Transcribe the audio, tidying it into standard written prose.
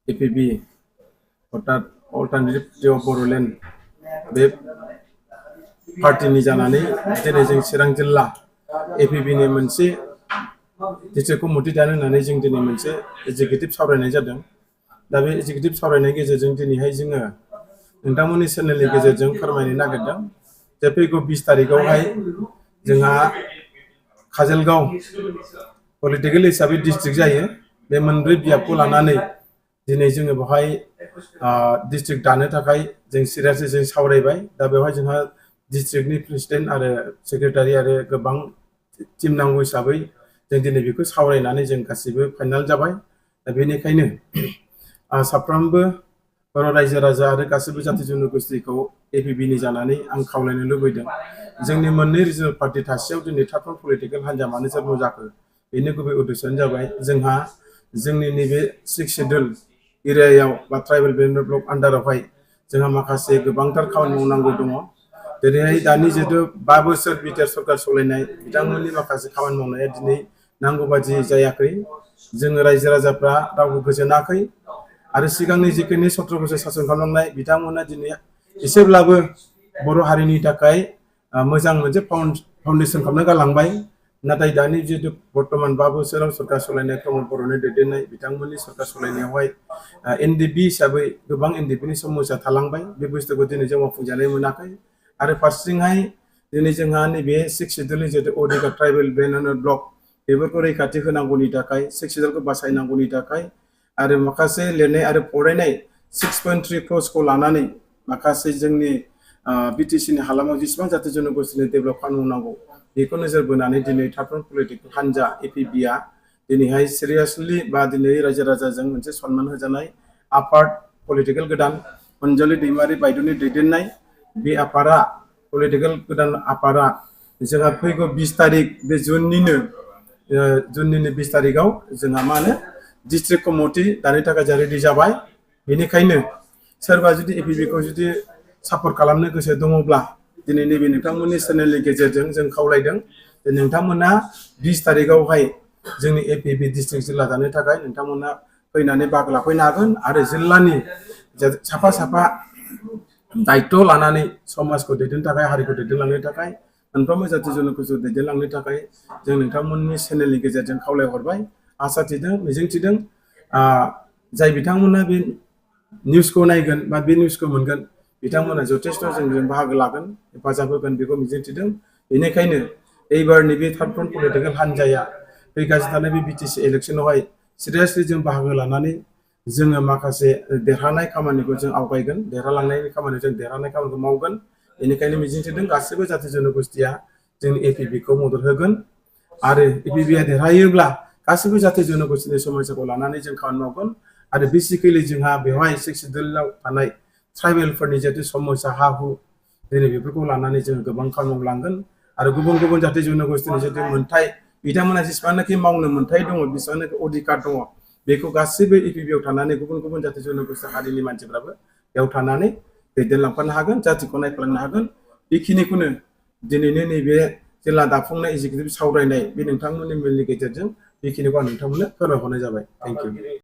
APB अर्थात alternative of Bodoland बे पार्टीनि जानानै दिनै जों चिरां जिल्ला एपीबीनि मोनसे डिस्ट्रिक्ट कमिटि दानो होननानै जों दिनै मोनसे एग्जिकिउटिभ सावरायनाय जादों। दा बे एग्जिकिउटिभ सावरायनायनि गेजेरजों दिनैहाय जोङो नोंथांमोननि चेनेलनि गेजेरजों फोरमायनो नागिरदों जे फैगौ 20 तारिखआवहाय जोंहा काजलगांव पलिटिकेल हिसाबै डिस्ट्रिक्ट जायो। बे मोनब्रै बियाबखौ लानानै दिनै जोङो बेवहाय डिस्ट्रिक्ट दानो थाखाय जों सिरियासलि जों सावरायबाय। दा बेवहाय जोंहा डिस्ट्रिक्टनि प्रेसिडेन्ट आरो सेक्रेटारि आरो गोबां टीम नांगौ हिसाबै जों दिनै बेखौ सावरायनानै जों गासिबो फाइनाल जाबाय। दा बेनिखायनो साफ्रोमबो बर' रायजो राजा आरो गासिबो जाथि जन'गोष्ठीखौ एपीबीनि जानानै आं खावलायनो लुबैदों जोंनि मोननै रिजनेल पार्टी थासेयाव दिनै थार्ड पलिटिकेल हान्जा मानो जोनोम जाखो बेनि गुबै उद्देश्यआनो जाबाय जोंहा जोंनि नैबे 6 शेड्युल एरियायाव बा ट्राइबेल डेभेलपमेन्ट ब्लक आन्डारावहाय जोंहा माखासे गोबांथार खामानि मावनांगौ दङ। दिनैहाय दानि जिहेतु 5 बोसोर बिटिआर सरकार सालायनाय बिथांमोननि माखासे खामानि मावनाया दिनै नांगौ बादि जायाखै। जोङो रायजो राजाफ्रा रावबो गोजोनाखै आरो सिगांनि जिखिनि 17 बोसोर सासन खालामनाय बिथांमोना दिनै एसेब्लाबो बर' हारिनि थाखाय मोजां मोनसे फाउन्डेसन खालामना गालांबाय। नाथाय दानि जिहेतु बर्तमान 5 बोसोराव सरकार सालायनाय प्रमद बर'नि दैदेननाय बिथांमोननि सरकार सालायनायावहाय एनडिपि हिसाबै गोबां एनडिपिनि समस्या थालांबाय। बे बुस्थुखौ दिनै जों मावफुंजानाय मोनाखै आरो फारसेथिंहाय दिनै जोंहा नैबे 6 शेड्युलनि जिहेतु ओडिगा ट्राइबेल डेभेलपमेन्ट ब्लक बेफोरखौ रैखाथि होनांगौनि थाखाय 6 शेड्युलखौ बासायनांगौनि थाखाय आरो माखासे लिरनाय आरो फरायनाय 6.3 क्लजखौ लानानै माखासे जोंनि बिटिसिनि हालामाव जेसेबां जाथि जन'गोष्ठीनि डेभेलप खालामनांगौ बेखौ नोजोर बोनानै दिनै थार्ड पलिटिकेल हान्जा एपीबीआ दिनैहाय सिरियासलि बा दिनै रायजो राजाजों मोनसे सनमान होजानाय आफाद पलिटिकेल गोदान अनजलि दैमारि बायद'नि दैदेननाय बे आफादा पलिटिकेल गोदान आफादा जोंहा फैगौ 20 तारिख बे जुननिनो 20 तारिखआव जोंहा मा होनो डिस्ट्रिक्ट कमिटि दानो थाखाय जों रेडि जाबाय। बेनिखायनो सोरबा जुदि एपीबीखौ जुदि सापर्ट खालामनो गोसो दङब्ला दिनै नैबे नोंथांमोननि चेनेलनि गेजेरजों जों खावलायदों जे नोंथांमोना 20 तारिखआवहाय जोंनि एपीबी डिस्ट्रिक्ट जिल्ला दानो थाखाय नोंथांमोना फैनानै बाहागो लाफैनो हागोन आरो जिल्लानि साफा साफा दायित्व लानानै समाजखौ दैदेननो थाखाय हारिखौ दैदेनलांनो थाखाय मोनफ्रोमबो जाथि जन'गोष्ठीखौ दैदेनलांनो थाखाय जों नोंथांमोननि चेनेलनि गेजेरजों खावलायहरबाय। आसा थिदों मिजिंथिदों जाय बिथांमोना बे निउसखौ नायगोन बा बे निउसखौ मोनगोन बिथांमोना जथेस्थ' जों बाहागो लागोन हेफाजाब होगोन बेखौ मिजिंथिदों। बेनिखायनो एबारनि बे थार्ड पलिटिकेल हान्जाया फैगासिनो थानाय बे बिटिसि इलेक्सनावहाय सिरियासलि जों बाहागो लानानै जोङो माखासे देरहानाय खामानिखौ जों आवगायगोन देरहालांनायनि खामानिखौ जों देरहानाय खामानिखौ मावगोन। बेनिखायनो मिजिंथिदों गासिबो जाथि जन'गोष्ठीया जोंनि एपीबीखौ मदद होगोन आरो एपीबीआ देरहायोब्ला गासिबो जाथि जन'गोष्ठीनि समस्याखौ लानानै जों खामानि मावगोन आरो बेसिकेलि जोंहा बेवहाय 6 शेड्युलाव थानाय ट्राइबेलफोरनि जिहेतु समस्या हा हु दिनै बेफोरखौ लानानै जों गोबां खामानि मावलांगोन आरो गुबुन गुबुन जाथि जन'गोष्ठीनि जिहेतु मोन्थाय बिथांमोना जेसेबांनाखि मावनो मोन्थाय दङ बेसेबांनाखि अधिकार दङ बेखौ गासिबो एपीबीआव थानानै गुबुन गुबुन जाथि जन'गोष्ठी हारिनि मानसिफ्राबो बेयाव थानानै दैदेनलांफानो हागोन जातिखौ नायफ्लांनो हागोन। बेखिनिखौनो दिनैनो नैबे जिल्ला दाफुंनाय एग्जिकिउटिभ सावरायनाय बे नोंथांमोननि मेलनि गेजेरजों बेखिनिखौ आं नोंथांमोननो फोरमायहरनाय जाबाय। Thank you.